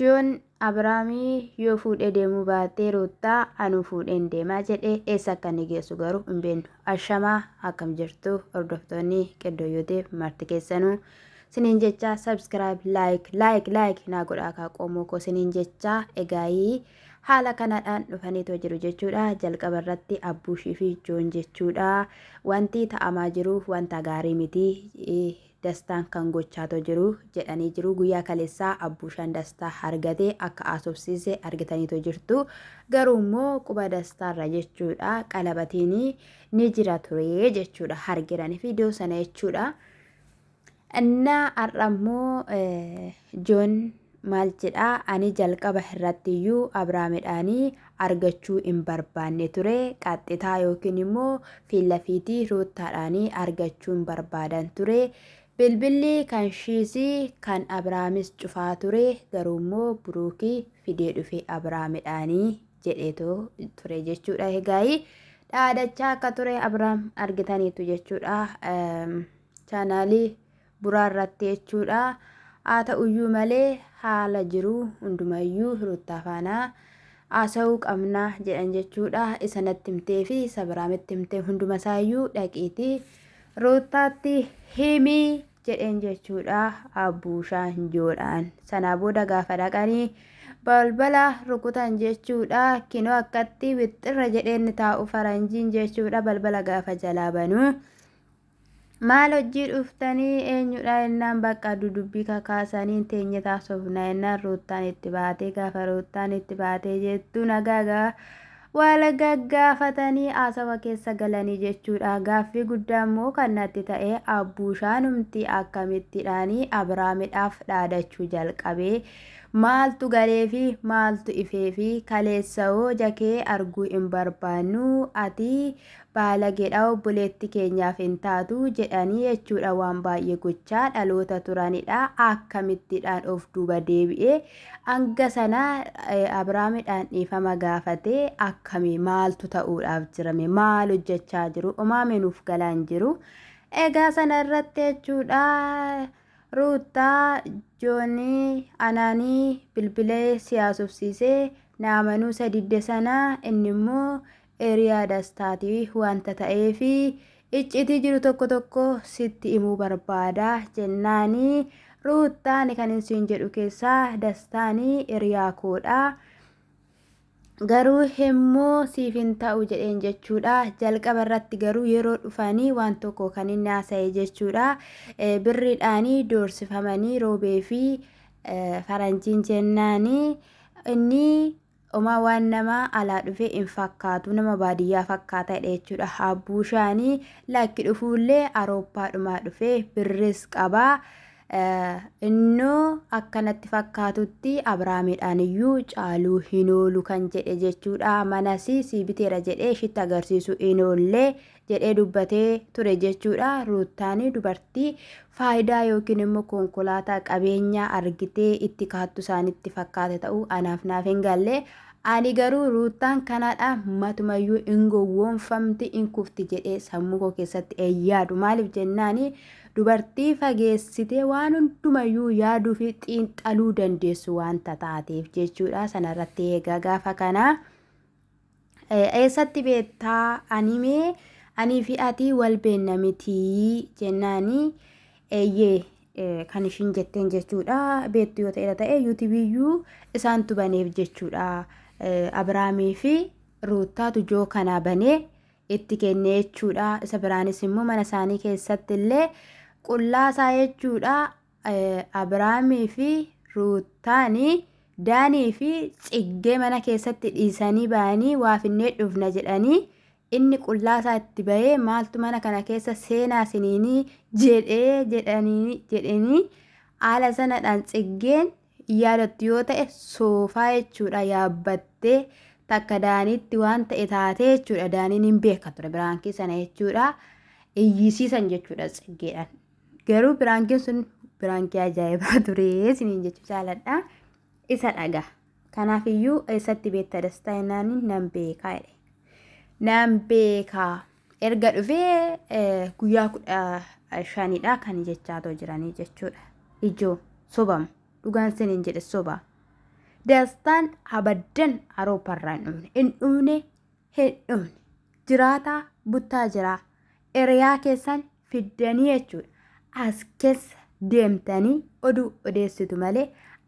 Joon Abiraamii yoo fuudhee deemuu baatee Ruuttaa anuu fuudheen deemaa jedhe eessa akka inni geessu garuu hin beeknu. Ashamaa akkam jirtu hordoftoonni Qeddoo YouTube marti keessanuu siniin jechaa subscribe like like like naa godhaa kaa qomoo koo siniin jechaa egaayii haala kanadhaan dhufaniitoo jiru jechuudha. Jalqaba irratti Abbuushii fi Joon jechuudha. Wanti ta'amaa jiru wanta gaarii miti. Dastaan kan gochaatoo jiru jedhanii jiru. Guyyaa kaleessaa Abbuushaan Dastaa argatee akka haasofsiise argitaniitoo jirtu. Garuu immoo quba Dastaarra jechuudha qalabatiin ni jira ture jechuudha argirani viidiyoo sana jechuudha. Innaa har'a immoo Joon maal jedha ani jalqaba irrattiyyuu Abrahaamidhaanii argachuu hin barbaanne ture qaxxitaa yookiin immoo fiillafiitii ruuttaadhaanii argachuu hin barbaadan ture bilbilli kan shiisi kan Abrahaamis cufaa ture garuu immoo Buruukii fidee dhufe Abrahaamidhaanii jedheetoo ture jechuudha. Egaayii dhaadachaa akka ture Abrahaam argitaniitu jechuudha. Chaanaalii buraa irratti jechuudha. Haa ta'uyyuu malee haala jiru hundumayyuu Ruuttaa faana haasa'uu qabna jedhan jechuudha. Isa natti himtee fi isa Abiraamitti himtee hunduma isaayyuu dhaqiitii Ruuttaatti himi jedheen jechuudha. Abbuushaan joodhaan. Sanaa booda gaafa dhaqanii balbala rukutan jechuudha. Kinoo akkatti wixxirra jedheen taa'u faranjiin jechuudha. Balbala gaafa jalaa banuu. Maal hojjii dhuftanii eenyudha jennaan bakka dudubbii kakaasanii teenye taasofna jennaan ruuttaan itti baatee gaafa ruuttaan itti baatee jettu nagaagaa wal gaggaafatanii haasawa keessa galanii jechuudha. Gaaffii guddaa immoo kan natti ta'e abbuushaanumti akkamittidhaanii Abiraamidhaaf dhaadachuu jalqabee maaltu galeefi maaltu ifeefi kaleessawoo jakee arguu hin barbaannu ati baalageedha obboleetti keenyaaf hin taatu jedhanii jechuudha waan baay'ee gochaa dhaloota turanidha akkamittidhaan of duuba deebi'ee hanga sana Abiraamidhaan dhiifama gaafatee akkami maaltu ta'uudhaaf jirame maal hojjechaa jiru omaame nuuf galaan jiru egaa sana irratti jechuudha Ruuttaa Joonii anaanii bilbilee si haasofsiisee na amanuu isa didde sana inni immoo Hiriyaa Dastaati wanta ta'eef iccitii jiru tokko tokko sitti himuu barbaada jennaani Ruuttaani kanin siin jedhu keessaa Dastaani hiriyaa koodha. Garuu immoo siif hin ta'u jedheen jechuudha. Jalqaba irratti garuu yeroo dhufanii waan tokko kan inni haasa'e jechuudha. Birriidhaanii doorsifamanii roobee fi faranjiin jennaani inni Omaa waan nama alaa dhufe hin fakkaatu nama baadiyyaa fakkaata jedhe jechuudha. Abbuushaani lakki dhufuullee Arooppaadhumaa dhufe birris qaba. Innoo akkanatti fakkaatutti Abiraamidhaan iyyuu caaluu hin oolu kan jedhe jechuudha. Manas sii biteera jedhee ishitti agarsiisu hin oolle jedhee dubbatee ture jechuudha. Ruuttaan dubartii faayidaa yookiin immoo konkolaataa qabeenyaa argitee itti kaattu isaanitti fakkaate ta'uu anaaf naaf hin galle. Ani garuu Ruuttaan kanadha matumayyuu hin gowwoomfamti hin kufti jedhee sammuu koo keessatti hin yaadu. Maaliif jennaani dubartii fageessitee waan hundumayyuu yaaduu fi xiinxaluu dandeessu wanta taateef jechuudha. Sanarratti eegaa gaafa kanaa. Eessatti beektaa ani mee anii fi ati wal beenna mitii jennaani eeyyee kan ishiin jetteen jechuudha beektu yoo ta'eera ta'e yuutubiyyuu isaantu baneef jechuudha Abiraamii fi Ruuttaatu joo kanaa banee itti kenne jechuudha isa biraanis immoo mana isaanii keessatti illee qullaasaa jechuudha Abiraamii fi Ruuttaani Daanii fi Tsiggee mana keessatti dhiisanii ba'anii waa finnee dhufna jedhanii inni qullaa isaa itti ba'ee maaltu mana kana keessa seenaa siniinii jedhee jedhanii jedhanii haala sanadhaan Tsiggeen yaadattu yoo ta'e soofaa jechuudha yaabbattee takka Daaniitti waan ta'e taatee jechuudha Daaniin hin beeka ture biraankii sana jechuudha iyyisiisan jechuudha Tsiggeedhaan. Garuu piraankiin sun piraankii ajaa'ibaa ture isiniin jechuu jaaladha. Isa dhaga. Kanaaf iyyuu eessatti beekta dastaa jennaan nan beekaa jedhe. Nan beekaa. Erga dhufee guyyaa 15dha kan jechaatoo jiranii jechuudha. Ijoo sobama. Dhugaan isiniin jedhe soba. Dastaan abaddan Awurooppaarraa hin dhufne. Hin dhufne hin dhufne. Jiraataa buttaa jiraa. Hiriyaa keessan fiddanii jechuudha. As keessa deemtanii oduu odeessitu malee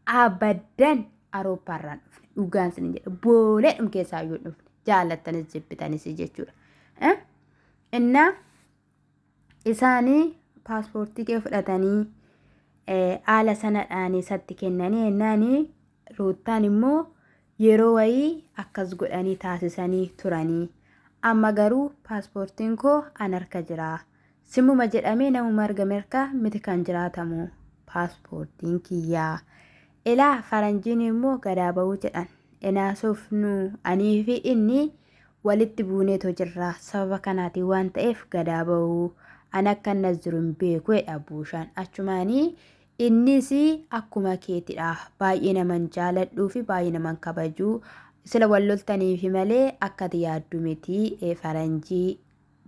abaddan Awurooppaarraa hin dhufne. Dhugaan isin jedha. Booleedhum keessaa iyyuu hin dhufne. Jaallattanis jibbitanis jechuudha. Innaa isaanii paaspoortii kee fudhatanii haala sanadhaan isatti kennanii jennaanii Ruuttaan immoo yeroo wayii akkas godhanii taasisanii turanii. Amma garuu paaspoortiin koo an harka jira. Simuma jedhamee namuma argame harka miti kan jiraatamu paaspoortiin kiyyaa. Ilaa faranjiin immoo gadaa ba'uu jedhan. Enaasofnu anii fi inni Walitti buuneetoo jirra. Sababa kanaatiin waan ta'eef gadaa ba'uu. Ani akka inni as jiru hin beeku jedha Buushaan. Achumaanii innis akkuma keetidha. Baay'ee naman jaaladhuu fi baay'ee naman kabaju. Sila wal loltaniifi malee akka ati yaaddu miti faranjii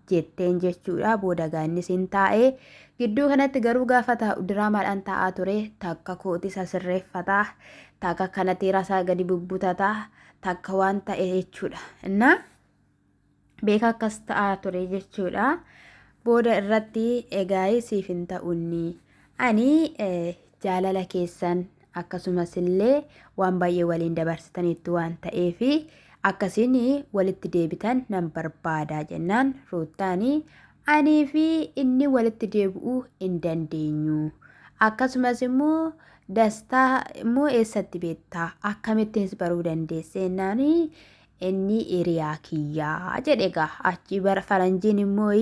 jetteen jechuudha. Booda gaa innis hin taa'e. Gidduu kanatti garuu gaafa taa'u diraamaadhaan taa'aa ture. Takka kooti isa sirreeffata. Takka kanatti rasaa gadi bubbutata. Takka waan ta'e jechuudha. Innaa beeka akkas ta'aa ture jechuudha. Booda irratti egaa siif hin ta'unni. Ani jaalala keessan akkasumas illee waan baay'ee waliin dabarsitaniittu waan ta'eef akkasiin walitti deebitan nan barbaada jennaan Ruuttaani anii fi inni walitti deebi'uu hin dandeenyu. Akkasumas immoo Dastaa immoo eessatti beekta? Akkamittiinis baruu dandeesse? Jennaan inni hiriyaa kiyyaa jedhe egaa achi bara faranjiin immoo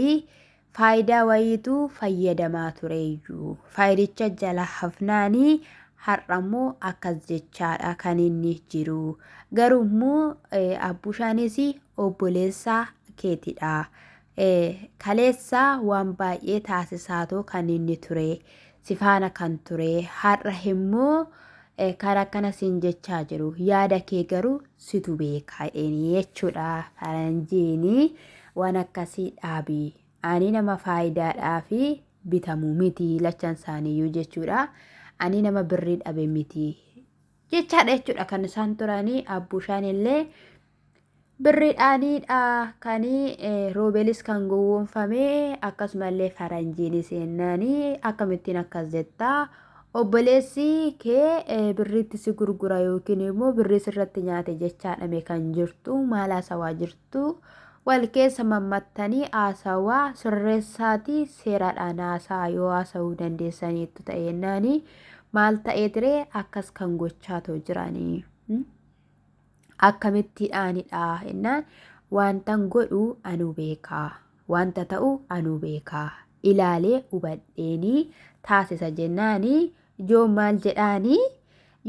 faayidaa wayiitu fayyadamaa tureeyyu. Faayidicha jala hafnaanii har'a immoo akkas jechaadha kan inni jiru. Garuu immoo Abbushaanis obboleessa keetidha. Kaleessa waan baay'ee taasisaatoo kan inni ture. Si faana kan ture. Har'a immoo kan akkana siin jechaa jiru. Yaada kee garuu situ beeka jedheenii jechuudha. Faranjiini waan akkasii dhaabi. Ani nama faayidaadhaa fi bitamu miti lachan isaaniiyyuu jechuudha. Ani nama birrii dhabe miti jechaadha jechuudha kan isaan turanii Abbushaan illee Birriidhaaniidha kan Roobeelis kan gowwoomfame akkasumallee faranjiinis jennaani akkamittiin akkas jetta obboleessi kee birriitti si gurgura yookiin immoo birrii sirratti nyaate jechaadhame kan jirtu maal haasawaa jirtu wal keessa mammattanii haasawaa sirreessaatii seeraadhaan haasaa yoo haasawuu dandeessaniittu ta'e jennaani maal ta'ee tiree akkas kan gochaatoo jiranii. Akkamittiidhaanidha jennaan wantan godhu anuu beekaa wanta ta'u anuu beekaa ilaalee hubadheenii taasisa jennaani joon maal jedhaanii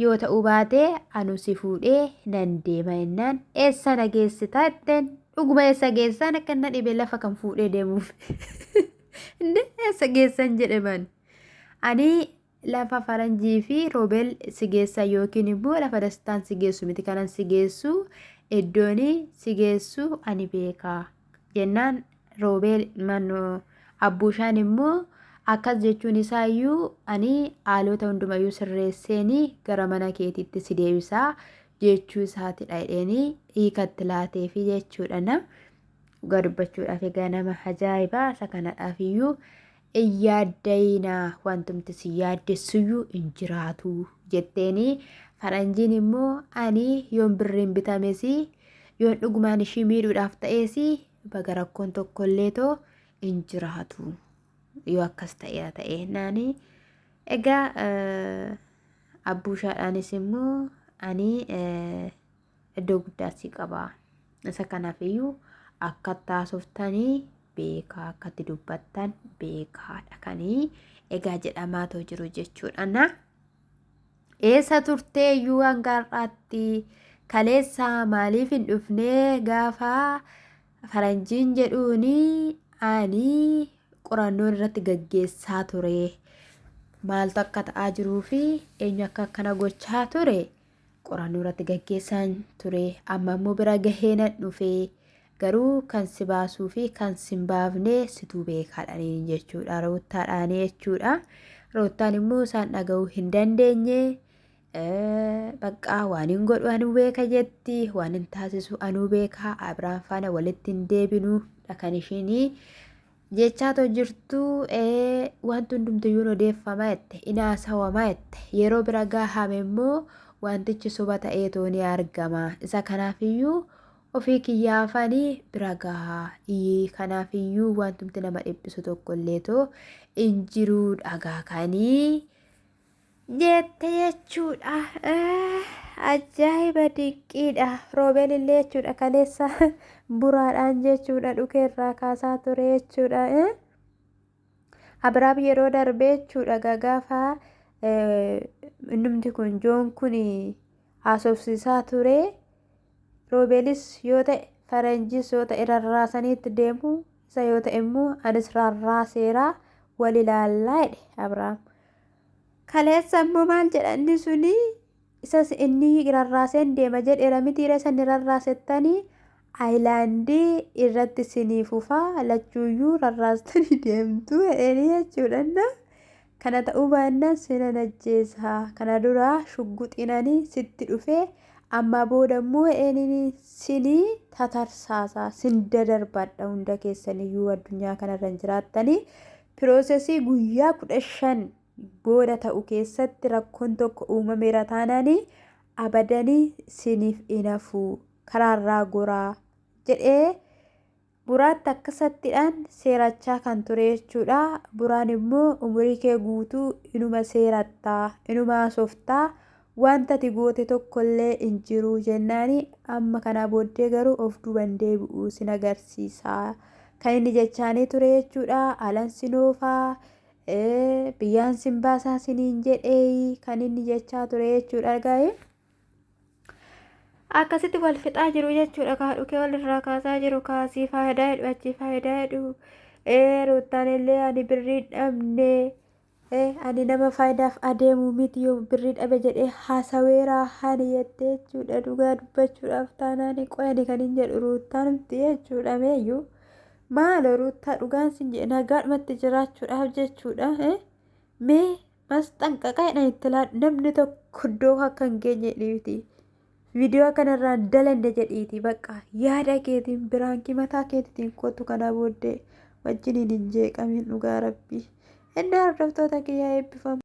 yoo ta'uu baate anu si fuudhee nan deema jennaan eessa na geessita jetteen dhuguma eessa geessaan akka na dhibe lafa kan fuudhee deemuuf inde eessa geessan jedhe man ani Lafa faranjii fi robel si geessan yookiin immoo lafa dastaan si geessu miti kanan si geessu iddooni si geessu ani beeka jennaan roobeel manno abbuushaan immoo akkas jechuun isaa iyyuu ani haalota hundumayyuu sirreesseeni gara mana keetiitti si deebisaa jechuu isaatidha jedheeni hiikatti laateefi jechuudha na dhugaa dubbachuudhaaf egaa nama ajaa'ibaa isa kanadhaaf iyyuu Hin yaadda'inaa wantumti si yaaddessuyyuu hin jiraatu jetteeni. Faranjiin immoo ani yoon birriin bitames yoon dhugumaan ishii miidhuudhaaf ta'es baga rakkoon tokkollee too hin jiraatu yoo akkas ta'eera ta'e naani. Egaa abbuushaadhaanis immoo ani iddoo guddaa si qaba. Isa kanaaf iyyuu akka itti haasoftanii beekaa akka itti dubbattan beekaadha kanii egaa jedhamaatoo jiru jechuudha. Na eessa turtee iyyuu hanga har'aatti kaleessa maaliif hin dhufnee gaafa faranjiin jedhuuni ani qorannoon irratti gaggeessaa ture maaltu akka ta'aa jiruu fi eenyu akka akkana gochaa ture qorannoo irratti gaggeessaan ture amma immoo bira gahee nan dhufe garuu kan si baasuu fi kan si hin baafne situu beekaadhaan jechuudha roottaadhaan jechuudha roottaan immoo isaan dhaga'uu hin dandeenye Baqqaa waan hin godhu anuu beeka jetti, waan hin taasisu anuu beeka, Abiraam faana walitti hin deebinu dha kan ishiin jechaatoo jirtu. Wanti hundumtuyyuu hin odeeffama jette, hin haasawama jette, yeroo bira gaahame immoo wantichi soba ta'eetoo ni argama. Isa kanaafiyyuu ofii kiyyaafani bira gahaa, kanaafiyyuu wantumti nama dhiphisu tokkolleetoo hin jiruu dhagaa kanii jette jechuudha. Ajaa'iba dinqiidha. Roobeel illee jechuudha kaleessa buraadhaan jechuudha dhukee irraa kaasaa ture jechuudha. Abiraam yeroo darbe jechuudha gaafa innumti kun joon kun haasofsiisaa ture. Roobeelis yoo ta'e faranjiis yoo ta'e rarraasaniitti deemu, isa yoo ta'e immoo anis rarraaseera wal ilaallaa jedhe Abiraam. Kaleessa immoo maal jedha inni suni, isas inni rarraaseen deema jedheera mitiire, isa inni rarraasettanii ayilaandii irratti sinii fufaa, lachuuyyuu rarraastanii deemtu jedheenii jechuudha. Kana ta'uu baannaan sinan ajjeesa. Kana dura shugguxinanii sitti dhufee, amma booda immoo jedheenii sinii tatarsaasa, sin dadarbadha, hunda keessaniyyuu addunyaa kanarra hin jiraattanii. Piroosesii guyyaa 15 booda ta'u keessatti rakkoon tokko uumameera taanaanii abadanii siniif hin hafu, karaarraa goraa jedhee Buraatti akkasattidhaan seerachaa kan ture jechuudha. Buraan immoo umurii kee guutuu inuma seerattaa, inuma haasoftaa, wanta ati goote tokkollee hin jiru jennaani, amma kanaa booddee garuu of duuban deebi'u sin agarsiisa kan inni jechaanii ture jechuudha. Alan sin oofaa, biyyaan sin baasaa siniin jedhee kan inni jechaa ture jechuudha. Gaa'ee. Akkasitti wal fixaa jiru jechuudha. Kaa dhukee wal irraa kaasaa jiru, kaasii faayidaa jedhu, achii faayidaa jedhu. Ruuttaan illee ani birrii dhabne, ani nama faayidaaf adeemu miti, yoo birrii dhabe jedhee haasaweera hani jettee jechuudha. Dhugaa dubbachuudhaaf taanaan qoyani kan hin jedhu Ruuttaan miti jechuudha. Meeyyuu maaloo Ruuttaa, dhugaan sin jedhe, nagaadhumatti jiraachuudhaaf jechuudha. Mee masxanqaqaa jedhan itti laadhu, namni tokko iddoo akka hin geenye jedhiiti. Viidiyoo kanarraa dalanne jedhiiti, bakka yaada keetiin biraankii mataa keetiitiin kottu, kana booddee wajjiniin hin jeeqamin dhugaa rabbii. Inni hordoftoota kiyyaa eebbifamu.